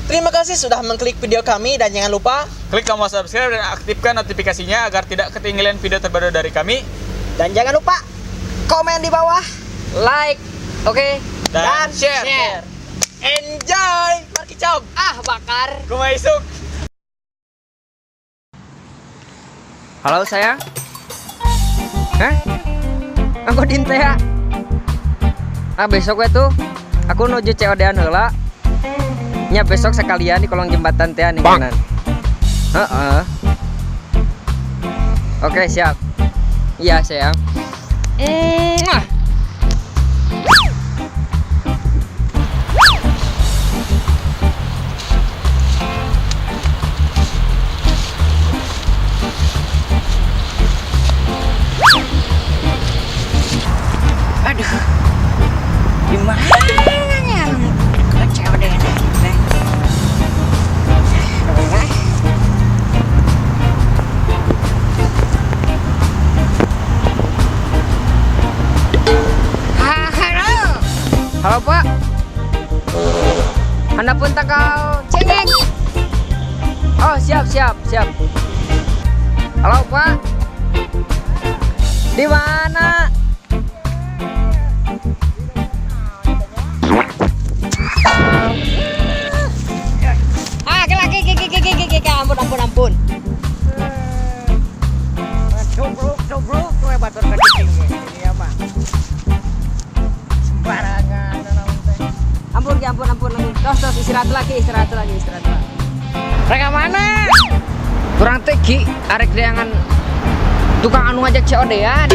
Terima kasih sudah mengklik video kami dan jangan lupa Klik tombol subscribe dan aktifkan notifikasinya agar tidak ketinggalan video terbaru dari kami. Dan jangan lupa komen di bawah, Like, oke. Dan share. Share. Enjoy. Markicau. Ah, bakar. Kumaha isuk. Halo, sayang. Hah? Aku dinte ya. Ah, besok we tuh aku nuju COD-an heula. Nya, besok sekalian di kolong jembatan teh nih kanan. Heeh. Oke, siap. Iya, sayang. Mwah. Aduh. Gimana ya? Ke COD nih. Aduh. Halo. Halo, Pak. Handapeun tangkal cengek. Oh, siap, siap, siap. Halo, Pak. Di mana? Ah, lagi, ki, ki, ki, ki, ki, ki, ampun, ampun, ampun. Cubruk, cubruk, we batur ka cicing ge. Ini ya mah. Sembarangan naon teh. Ampun, Ki, ampun, ampun, ampun. Tos, tos, istirahat lagi, istirahat lagi, istirahat lagi. Rek mana? Kurang teh, Ki, arek deangan tukang anu ngajak COD-an.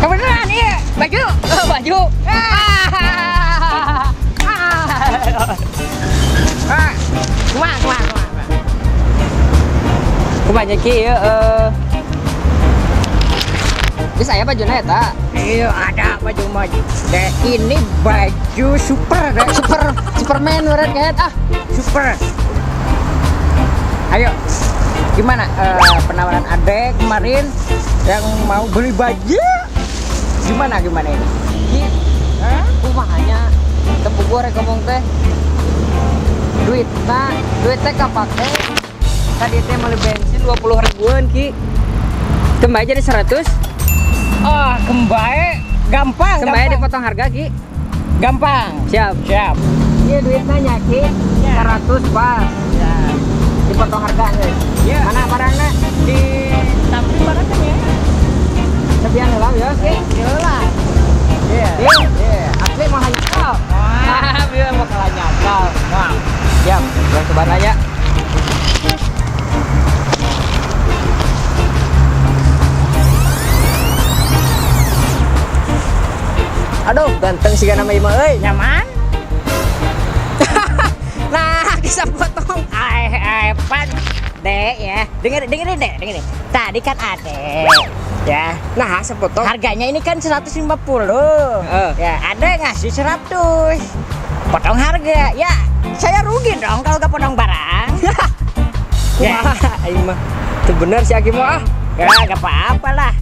Kebeneran iya, baju. Oh, baju. Ah. Ah. Kumaha, kumaha, kumaha. Kumaha, Ki, ieu Bisa ya bajuna eta? Iya, ada baju baju. Deh, ini baju super, deh. Super Superman meureun kayak ah. Super. Ayo, gimana penawaran adek kemarin yang mau beli baju? Gimana gimana ini? Ki, Hah? Kumaha nya teu puguh rek ngomong teh. Duit nah, duit teh kapake. Tadi teh meuli bensin 20 ribuan, Ki. Kembali jadi 100. Ah, kembali gampang, Kembali gampang. Dipotong harga, Ki. Gampang. Siap. Siap. Iya, duitnya nya, Ki. Ya. 100 pas. Ya. Dipotong harga guys. Ya. Mana barangnya? Di tapi barangnya ya. Sepian heula ya, Ki. Jelas. Iya. Iya. Iya. Asli mau nyakal. Wah. Ah, biar mau kalah nyakal. Wah. Siap, urang coba nanya. Aduh, ganteng sih nama Ima euy. Nyaman? Nah, kisah potong. Ai, ai, pan. Dek ya. Dengerin, dengerin deh, dengerin. Tadi kan ade. Ya. Nah, sepotong. Harganya ini kan 150. Heeh. Ya, ada yang ngasih 100. Potong harga. Ya, saya rugi dong kalau gak potong barang. Ya. Wah, aing mah. Itu bener si Aki mah ah. Ya, gak apa-apa lah.